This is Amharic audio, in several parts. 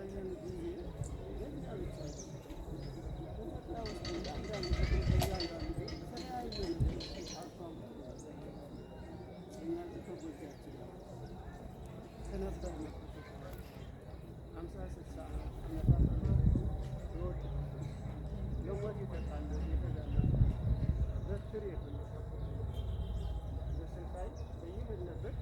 ባለን ጊዜ ለእኛ ብቻ አይደለም፣ በኢትዮጵያ ውስጥ እያንዳንዱ እያንዳንዱ በተለያዩ ነገሮች አቋም እኛ ግን ተጎጂያችን ከነበርንበት 50 60 ዓመታት የወጡ ለሞት የተጋለጡ በትር የተመታበት በስቃይ በየሄድንበት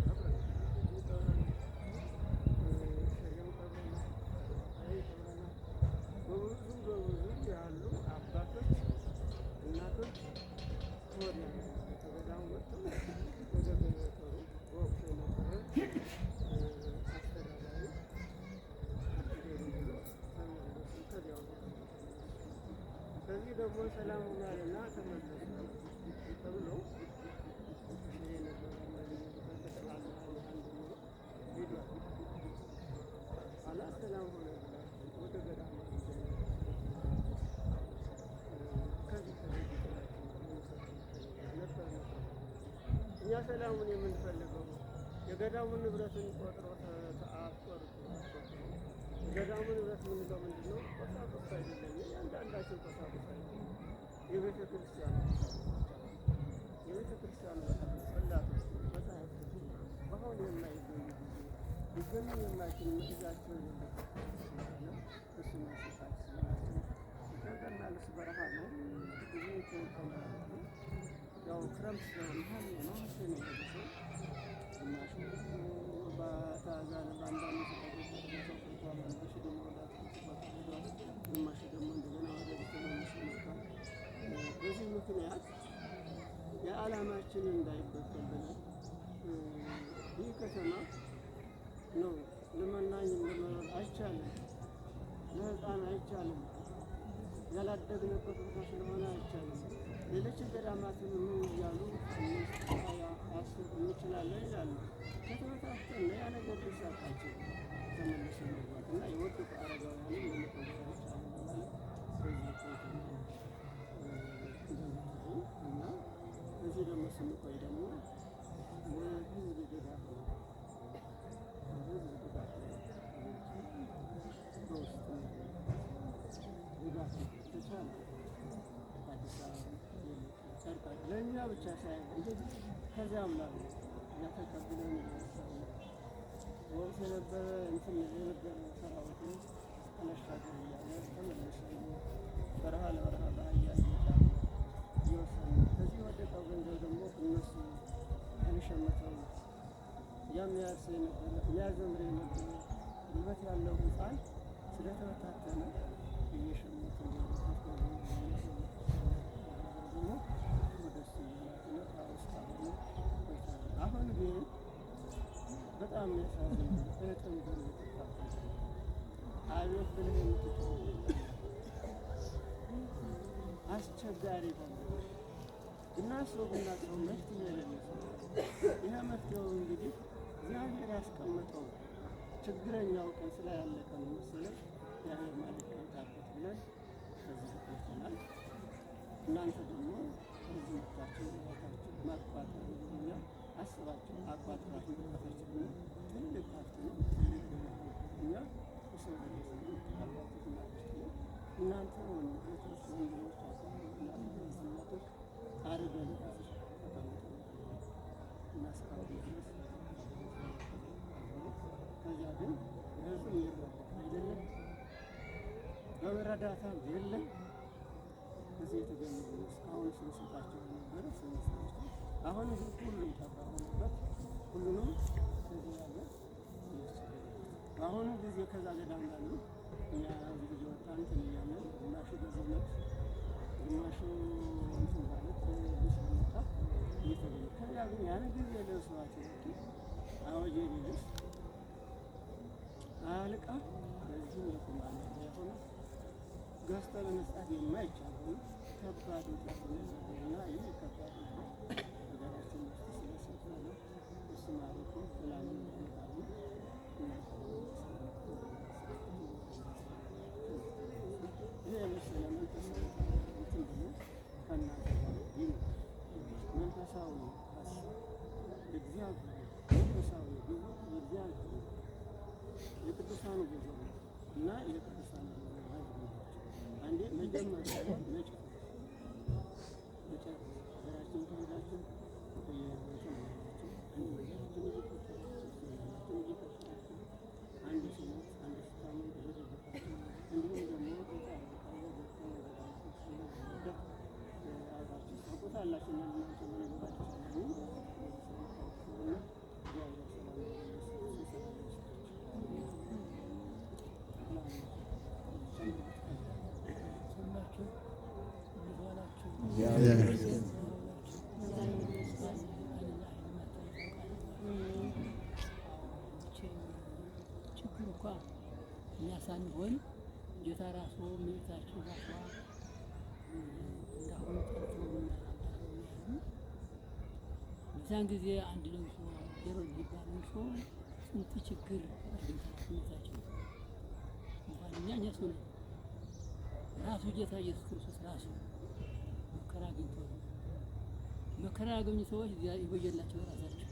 ቀብረናል። ቀብረናል፣ ሽሬም ቀብረናል፣ አይ ቀብረናል። በብዙ በብዙ ያሉ አባቶች እናቶች ወዲያ ከገዳሙ ወጥተው ወደ ገጠሩ በወቅቱ የነበረ አስተዳዳሪ አትሄዱም ብሎ ተመለሱ። ከዚያው ከዚህ ደግሞ ሰላም ሆኗልና ተመለሱ ተብሎ ሽሬ የነበረ ጠቅላላ አንድ ብሎ ሄዷል። ኋላ ሰላም ሆነ ወደ ገዳሙ ከዚህ ነበር። እኛ ሰላሙን የምንፈልገው የገዳሙን ንብረትን ቆጥሮ አስቆርጦ የገዳሙ ንብረት የምንለው ምንድን ነው? ቆሳቁስ አይደለም። የእያንዳንዳቸው ቆሳቁስ አይደለም። የቤተ ክርስቲያኑ የቤተ ክርስቲያኑ ጽላቶች፣ መጻሕፍቶች በአሁን የማይገኙ ጊዜ ሊገኙ የማይችሉ መያዣቸው የሌለበት ስለሆነ እሱ ማስፋት ስላቸው ይከብደናል። እሱ በረሃ ነው። ብዙ ተማሪ ያው ክረምት ስለሆነ ሐምሌ ነው ነሐሴ ነው የደረሰው። ግማሹ በታዛነ በአንዳንድ ሰው ቆይቷል። ግማሹ ደግሞ ወደ አትክልት ቦታ ሄዷል። ግማሹ ደግሞ እንደገና ወደ ቤት ተመልሶ መጥቷል። በዚህ ምክንያት የዓላማችን እንዳይበተን ብለን ይህ ከተማ ነው ለመናኝ ለመኖር አይቻልም፣ ለሕፃን አይቻልም፣ ያላደግንበት ቦታ ስለሆነ አይቻልም። ሌሎች ገዳማትን ኑ እያሉ 5፣ 20፣ 10 እንችላለን ይላሉ። ከተበታተን ያ ነገር ሊሳካቸው ተመልሰን መግባት እና የወደቁ አረጋውያንን ለመፈወስ አይቻልም በማለት በዚህ ቆይተናል። እንደምታዩ እና እዚህ ደግሞ ስንቆይ ደግሞ ለህዝብ ድጋፍ ነው። ለህዝብ ድጋፍ ነው። በውስጥ ድጋፍ ነው። ተቻለ አዲስ አበባ ጨርቃ ለእኛ ብቻ ሳይሆን ከዚያም ላሉ እኛ ተቀብለን ወቅት የነበረ እንትን የነበረ ሰራዊትን አነሻገር እያለ ተመልሰን በረሃ ለበረሃ በአህያ እየጫኑ እየወሰኑ ከዚህ የወደቀው ገንዘብ ደግሞ እነሱ ሸምተው የሚያርስ የነበረ የሚያዘምር የነበረ ጉልበት ያለው ሕፃን ስለተበታተነ እየሸመቱ ደግሞ ወደ እሱ እየላኩ ቆይተናል። አሁን ግን በጣም የሚያሳዝን እጥም ብር አቤት ብለህ የምትጮህ አስቸጋሪ ሆነ። ብናስበው ብናስበው መፍትሄ የሌለ ይህ መፍትሄው እንግዲህ እግዚአብሔር ያስቀመጠው ችግረኛው ቀን ስላላለቀ ነው መሰለኝ እግዚአብሔር ማለት ያምጣበት ብለን ከዚህ ቆይተናል። እናንተ ደግሞ ከዚህ መጥታችሁ ሕይወታችሁ ማቋጠር እኛ አስባችሁ አቋጥራችሁ መምጣታችሁ ደግሞ ትልቅ ሀብት ነው። ትልቅ እኛ የሰው አባቶች እናቶች ነው። እናንተ እህቶች፣ ወንድሞች፣ እናቶች አድርገን እዚህ ተቀምጠናል እና እስካሁን ድረስ ከዚያ ግን ህዝብ ይረዳ አይደለም በመረዳታም የለም። እዚህ የተገኙ እስካሁን ስንሰጣቸው የነበረ ስንሰጣቸው አሁን ግን ሁሉም ጠባ ሆነበት። ሁሉንም እዚህ ያለ በአሁኑ ጊዜ ከዛ ገዳም ላሉ እኛ እዚህ ጊዜ ወጣን እንትን እያለን ግማሹ በዘመድ ግማሹ እንትን ማለት ልብስ በመጣ እየተገኘ ከዚያ ግን ያን ጊዜ ለብሰዋቸው ወጡ አወጀ ልብስ አልቃ በዚህም የቁማል የሆነ ገዝቶ ለመስጣት የማይቻል ሆኖ ከባድ ውጥረት እና ይህ ከባድ ውጥረት ሀገራችን ውስጥ ስለሰፈነ እሱ ማለቱ ሰላምን ያመጣሉ። ይህ የመሰለ መንፈሳዊ እንትን ብሎ ከእናንተ ጋር ይኑር። መንፈሳዊ ሀሳብ እግዚአብሔር መንፈሳዊ ግቡ የእግዚአብሔር ሳይሆን መጨረስ መጨረስ ሀገራችን ከሄዳችሁ በየቦታው መሄዳችሁ አንድ ነገራችን እየቆጠራችሁ ነገራችን እየቆጠራችሁ አንድ ሲሞት አንድ ሲታመም እየደገፋችሁ እንዲሁም ደግሞ የታረቀ ገብቶ ነገራችሁ ካለ በመርዳት አብራችሁ ታውቁታላችሁ እና እናንተ በነገራችሁ እና እግዚአብሔር ሰላም ሰላም ይስጣችሁ። ሰማችሁ? እንዴት ዋላችሁ? እግዚአብሔር ይመስገን። ችግሩ እንኳ እኛ ሳንሆን ጌታ ራሱ እመቤታችን ራሷ እንዳሁኑ ጠርቶ ያሉ በዛን ጊዜ አንድ ለብሶ ሄሮድ የሚባል ለብሶ ስንት ችግር አግኝቷል እመቤታችን እንኳን እኛ እኛ ሰው ነን። ራሱ ጌታ ኢየሱስ ክርስቶስ ራሱ መከራ አግኝቶ ነው። መከራ ያገኙ ሰዎች ይወየላቸው ራሳቸው።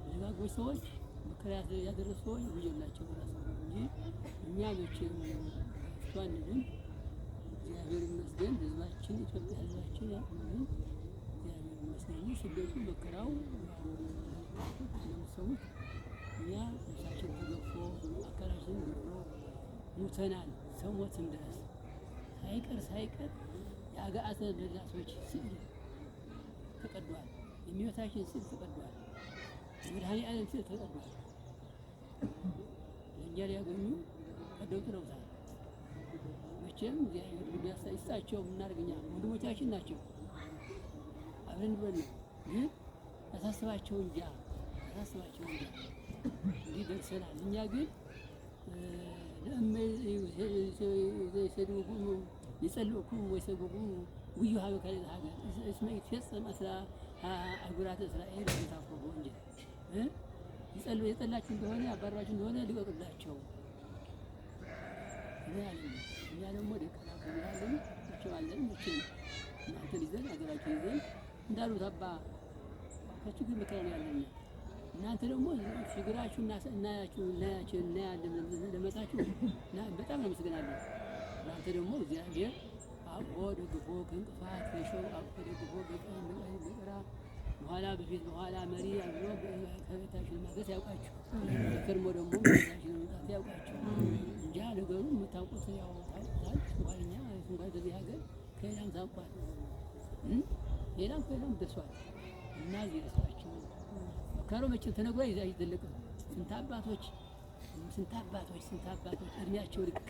ደጋጎች ሰዎች መከራ ያደረሱ ሰዎች ይወየላቸው ራሳቸው እንጂ እኛ መቼም እሷ አንልም። እግዚአብሔር ይመስገን ሕዝባችን ኢትዮጵያ ሕዝባችን ያቆመን እግዚአብሔር ይመስገን እንጂ ስደቱ መከራው እንደምትሰሙት እኛ ልብሳችን ተገፎ አካላችን ጎድሎ ሙተናል። ሰው ሞትም ድረስ ሳይቀር ሳይቀር የአጋዕዝተ ሥላሴዎች ስዕል ተቀዷል። የእመቤታችን ስዕል ተቀዷል። የመድኃኔ ዓለም ስዕል ተቀዷል። ለእኛ ሊያገኙ ቀደው ጥለውታል። መቼም እግዚአብሔር ልብ ይስጣቸው። የምናደርገኛ ወንድሞቻችን ናቸው። አብረን ብለን ነው ግን ያሳስባቸው እንጃ ያሳስባቸው እንጃ እንዲህ ደርሰናል። እኛ ግን ለእመ ይሰድቡክሙ ይጸልኡክሙ ወይሰጉጉሙ ጉዩ ሀበ ካልእ ሀገር እስመ ይትፈጸም አስራ አህጉራተ እስራኤል ታፍሮ እንጂ ይጸሉ የጠላችሁ እንደሆነ ያባረራችሁ እንደሆነ ልቀቁላቸው። እኛ ደግሞ ደቀና ከሚላለን መቼም አለን መቼም እናንተን ይዘን ሀገራችን ይዘን እንዳሉት አባ ከችግር መከራ ነው ያለን። እናንተ ደግሞ ችግራችሁ እናያችሁ እናያችሁ እናያለን ለመጣችሁ በጣም እናመሰግናለን። እናንተ ደግሞ እግዚአብሔር አቅፎ ደግፎ ከእንቅፋት ከእሾህ አቅፎ ደግፎ በቀኝ በግራ በኋላ በፊት በኋላ መሪ አድርጎ ከቤታችሁ ለማድረስ ያውቃችሁ። ከርሞ ደግሞ ቤታችሁ ለመምጣት ያውቃችሁ። እንጃ ነገሩ የምታውቁት ያው ታውቁታል። እንኳን እኛ እንኳን በዚህ ሀገር ከሌላም ታውቋል፣ ሌላም ከሌላም ደርሷል። እና እዚህ ደርሷችሁ መከራው መቼም ተነግሮ አይዘለቅም። ስንት አባቶች ስንት አባቶች ስንት አባቶች እድሜያቸው ልክ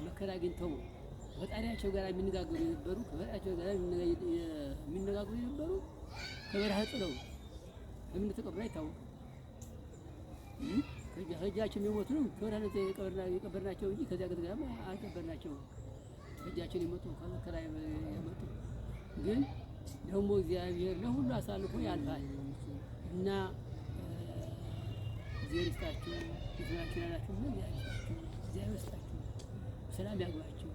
መከራ አግኝተው ከፈጣሪያቸው ጋር የሚነጋገሩ የነበሩ ከፈጣሪያቸው ጋር የሚነጋገሩ የነበሩ ከበረሃ ጥለው ከምን ተቀብሮ አይታወቅም። ከእጃቸው የሚሞቱ ነው ከበረሃ የቀበርናቸው እንጂ ከዚያ ጋር አልቀበርናቸውም። ከእጃቸው የመጡ ከመከራ የመጡ ግን ደግሞ እግዚአብሔር ለሁሉ አሳልፎ ያልፋል እና እግዚአብሔር ይስጣችሁ። ይስጣችሁ ያላችሁ ምን ይስጣችሁ፣ እግዚአብሔር ይስጣችሁ፣ ሰላም ያግባችሁ።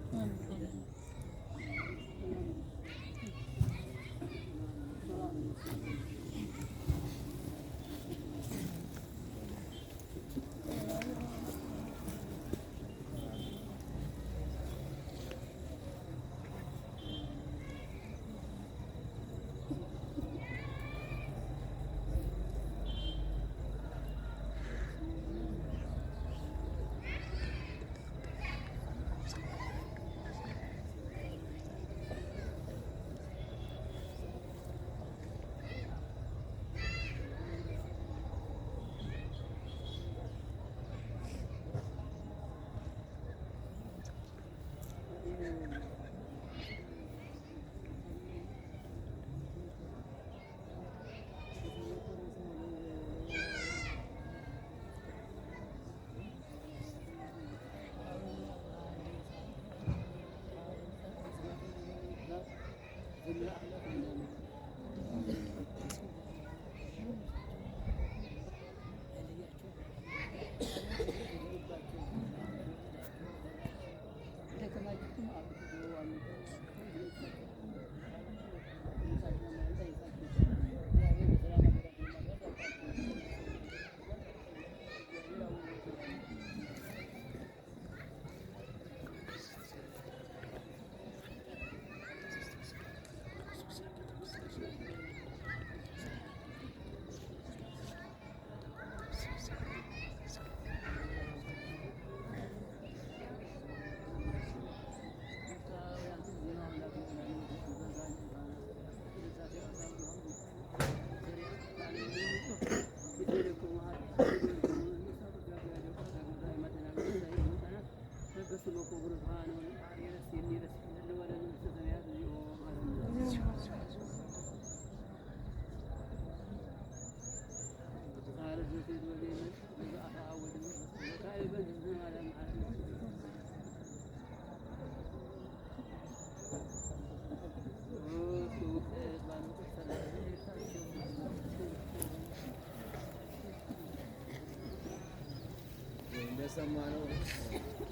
እንደሰማነው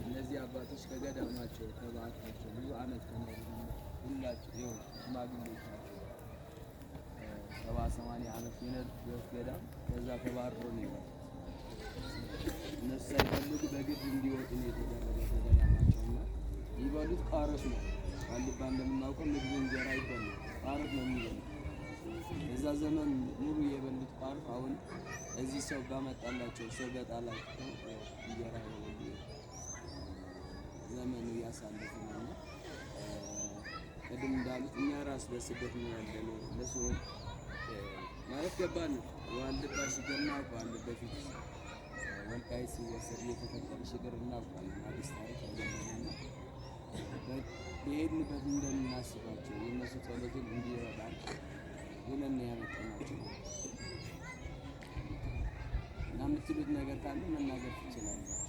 እነዚህ አባቶች ከገዳማቸው ከበዓታቸው ብዙ ዓመት ከኖሩ ሁላቸው ይኸው ሽማግሌዎች ናቸው። 70 80 ዓመት የኖሩበት ገዳም ከዛ ተባርሮ ነው የወጡት። እነሱ ሳይፈልጉ በግድ እንዲወጡ ነው የተደረገ ከገዳማቸው እና የሚበሉት ቃሮት ነው። ዋልድባ እንደምናውቀው ምግብ እንጀራ ይበላል፣ ቃሮት ነው የሚበሉት። የዛ ዘመን ሙሉ የበሉት ቃሮት አሁን እዚህ ሰው ባመጣላቸው ሰው በጣላቸው እንጀራ የበሉ ዘመኑ እያሳለፉ ነው እና ቅድም እንዳሉት እኛ ራስ በስደት ነው ያለነው። እነሱ ማለት ከባድ ነው። ዋልድባ ችግር እናውቀዋለን። በፊት ወልቃይት ሲወሰድ እየተፈጠረ ችግር እናውቀዋለን። አዲስ ታሪክ አይደለም እና በሄድንበት እንደምናስባቸው የእነሱ ጸሎትን እንዲረዳን ብለን ነው ያመጣናቸው እና የምትሉት ነገር ካለ መናገር ትችላለህ።